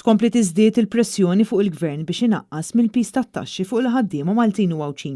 Tkompli tiżdied il-pressjoni fuq il-Gvern biex inaqqas mill-piż tat-taxxi fuq il-ħaddiema Maltin u Għawdxin.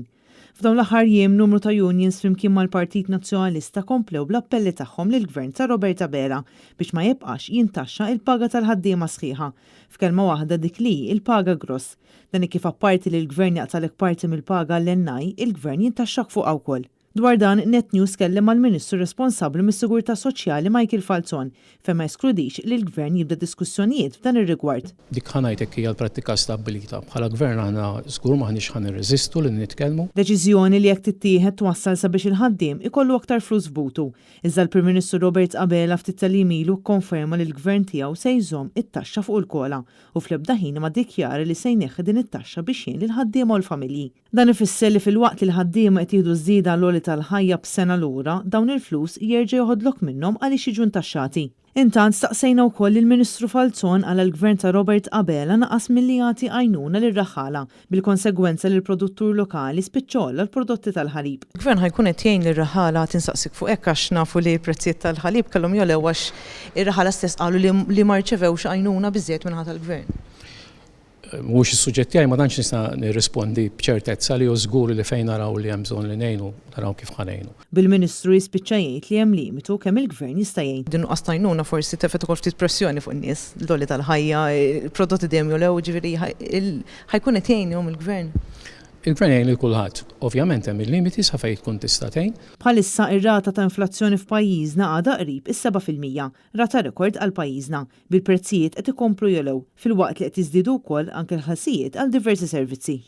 F'dawn l-aħħar jiem numru ta' unions flimkien mal-Partit Nazzjonalista komplew bl-appelli tagħhom lill-Gvern ta' Robert Abela biex ma jibqax jintaxxa il-paga tal-ħaddiema sħiħa. F'kelma waħda dik li hi il-paga gross. Dan hekk kif apparti li l-Gvern jaqtagħlek parti mill-paga għall-NI, il-Gvern jintaxxak fuqha wkoll. Dwar dan, Net News tkellem mal-Ministru responsabbli mis-Sigurtà Soċjali Michael Falzon fejn ma jeskludix li l-Gvern jibda diskussjonijiet f'dan ir-rigward. Dik ħa ngħidlek hija l-prattika stabbilita. Bħala Gvern aħna żgur m'aħniex ħa nirreżistu li nitkellmu. Deċiżjoni li jekk tittieħed twassal sabiex il-ħaddiem ikollu aktar flus f'butu. Iżda l-Prim Ministru Robert Abela ftit tal-jiem ilu kkonferma li l-Gvern tiegħu se jżomm it-taxxa fuq il-COLA u fl-ebda ħin ma ddikjara li se jneħħi din it-taxxa biex jgħin lill-ħaddiema u l-familji. Dan ifisser li filwaqt li l-ħaddiema qed jieħdu żieda għall-għoli tal-ħajja b'sena lura, dawn il-flus jerġa' joħodlok minnhom għaliex jiġu ntaxxati. Intant staqsejna wkoll lill-Ministru Falzon għala l-Gvern ta' Robert Abela naqas milli jagħti għajnuna lir-raħħala, bil-konsegwenza li l-produttur lokali spiċċa għolla l-prodotti tal-ħalib. Il-Gvern ħa jkun qed jgħin lir-raħħala għad insaqsik fuq hekk għax nafu li l-prezzijiet tal-ħalib kellhom jogħlew għax ir-raħħala stess qalu li ma rċevewx għajnuna biżżejjed min-naħa tal-Gvern. Mhuwiex is-suġġett tiegħi, ma tantx nista' nirrispondi b'ċertezza li hu żgur li fejn naraw li hemm bżonn li ngħinu, naraw kif ħa ngħinu. Bil-Ministru jispiċċa jgħid li hemm limitu kemm il-Gvern jista' jgħin. Din nuqqas ta' għajnuna forsi tefgħet ukoll ftit pressjoni fuq in-nies, l-għoli tal-ħajja, il-prodotti dejjem jogħlew, jiġifieri ħa jkun qed jgħinhom il-Gvern? Il-Gvern jgħin lil kulħadd. Ovvjament hemm il-limiti sa fejn tkun tista' tgħin. Bħalissa ir-rata ta' inflazzjoni f'pajjiżna għadha qrib is-7%, rata rekord għal pajjiżna, bil-prezzijiet qed ikomplu jogħlew, filwaqt li qed jiżdiedu wkoll anke l-ħlasijiet għal diversi servizzi.